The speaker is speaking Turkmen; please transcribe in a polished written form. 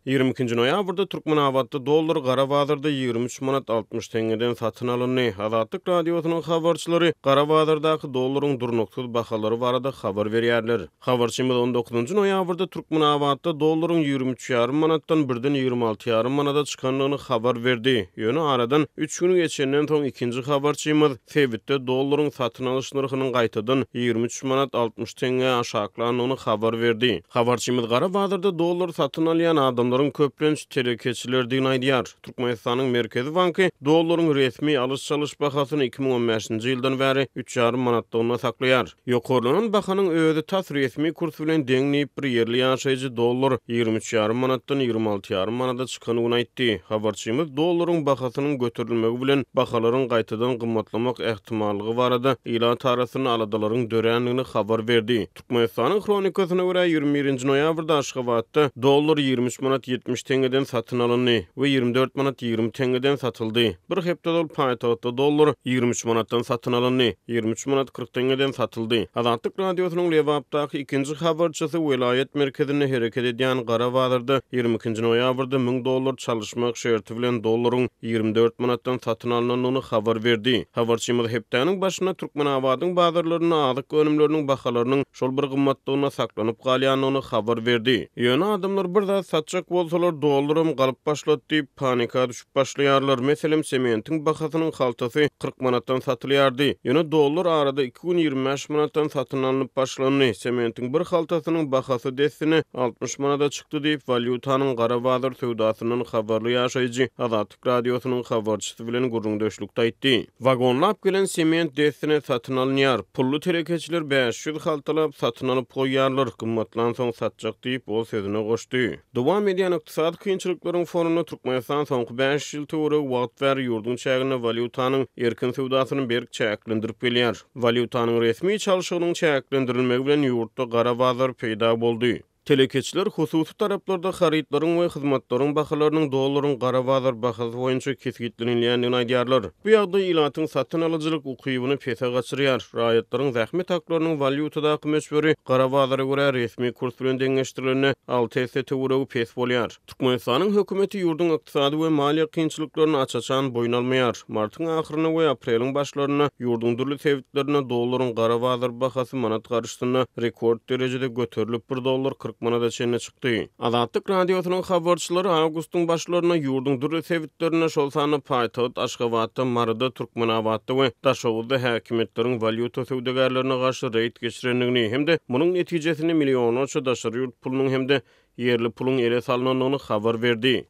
22-nji noýabrda Türkmenabatda dollar gara bazarda 23 manat 60 teňňeden satyn alyndy. Azatlyk Radiosynyň habarçylary gara bazardaky dollaryň durnuksyz bahalary barada habar berýärler. Habarçymyz on dokuzynjy noýabrda Türkmenabatda dollaryň 23 ýarym manatdan birden 26 ýarym manada çykandygyny habar berdi. Ýöne aradan üç gün geçenden soň ikinji habarçymyz Sebitde dollaryň satyn alyş nyrhynyň gaýtadan 23 manat 60 teňňä aşaklandygyny habar berdi. Habarçymyz gara bazarda dollar satyn alýan adamlaryň köplenç telekeçilerdigini aýdýar. Türkmenistanyň Merkezi banky dollaryň resmi alyş-çalyş bahasyny 2015-nji ýyldan bäri üç ýarym manatlygynda saklaýar. Ýokarlanan bahanyň özi tas resmi kurs bilen deň diýip, bir ýerli ýaşaýjy dollar 23 ýarym manatdan 26 ýarym manada çykandygyny aýtdy. Habarçymyz dollaryň bahasynyň göterilmegi bilen bahalaryň gaýtadan gymmatlamak ähtimallygy barada ilat arasynda aladalaryň dörändigini habar berdi. Türkmenistanyň Hronikasyna görä, 21-nji noýabrda Aşgabatda dollar 23 manat 70 teňňeden satyn alyndy we 24 manat 20 teňňeden satyldy. Bir hepde ozal paýtagtda dollar 23 manatdan satyn alyndy, 23 manat 40 teňňeden satyldy. Azatlyk Radiosynyň Lebapdaky ikinji habarçysy welaýat merkezinde hereket edýän gara bazarda 22-nji noýabrda 1000 dollar çalyşmak şerti bilen dollaryň 24 manatdan satyn alnandygyny habar berdi. Habarçymyz hepdäniň başynda Türkmenabadyň bazarlarynda azyk önümleriniň bahalarynyň şol bir gymmatlygynda saklanyp galýandygyny habar berdi. Ýöne adamlar bir zat satjak bolsalar, dollaram galyp başlady diýip, panika düşüp başlaýarlar. Meselem, sementiň bahasynyň haltasy 40 manatdan satylýardy. Ýöne dollar arada iki gün 25 manatdan satyn alnyp başlandy. Sementiň bir haltasynyň bahasy dessine 60 manada çykdy diýip, walýutanyň gara bazar söwdasyndan habarly ýaşaýjy Azatlyk Radiosynyň habarçysy bilen gürrüňdeşlikde aýtdy. Wagonlap gelen sement dessine satyn alynýar. Pully telekeçiler 500 haltalap satyn alyp goýýarlar, gymmatlansoň satjak diýip, ol sözüne goşdy. Dowam edýän ykdysady kynçylyklaryň fonunda Türkmenistan soňky bäş ýyl töweregi wagt bäri ýurduň çäginde walýutanyň erkin söwdasyny berk çäklendirip gelýär. Walýutanyň resmi çalşygynyň çäklendirilmegi bilen ýurtda gara bazar peýda boldy. Telekeçiler hususy taraplarda harytlaryň we hyzmatlaryň bahalarynyň dollaryň gara bazar bahasy boýunça kesgitlenilýändigini aýdýarlar. Bu ýagdaý ilatyň satyn alyjylyk ukybyny pese gaçyrýar. Raýatlaryň zähmet haklarynyň walýutadaky möçberi gara bazara görä resmi kurs bilen deňeşdirilende alty esse töweregi pes bolýar. Türkmenistanyň hökümeti ýurduň ykdysady we maliýe kynçylyklaryny aç-açan boýun almaýar. Martyň ahyrynda we apreliň başlarynda ýurduň dürli sebitlerinde dollaryň gara bazar bahasy manat garşysynda rekord derejede göterilip, bir dollar 40 manada çenli çykdy. Azatlyk Radiosynyň habarçylary awgustyň başlarynda ýurduň dürli sebitlerinde, şol sanda paýtagt Aşgabatda, Maryda, Türkmenabatda we Daşoguzda häkimiýetleriň walýuta söwdagärlerine garşy reýd geçirendigini hem-de munuň netijesinde millionlarça daşary ýurt pulunyň hem-de ýerli puluň ele salnandygyny habar berdi.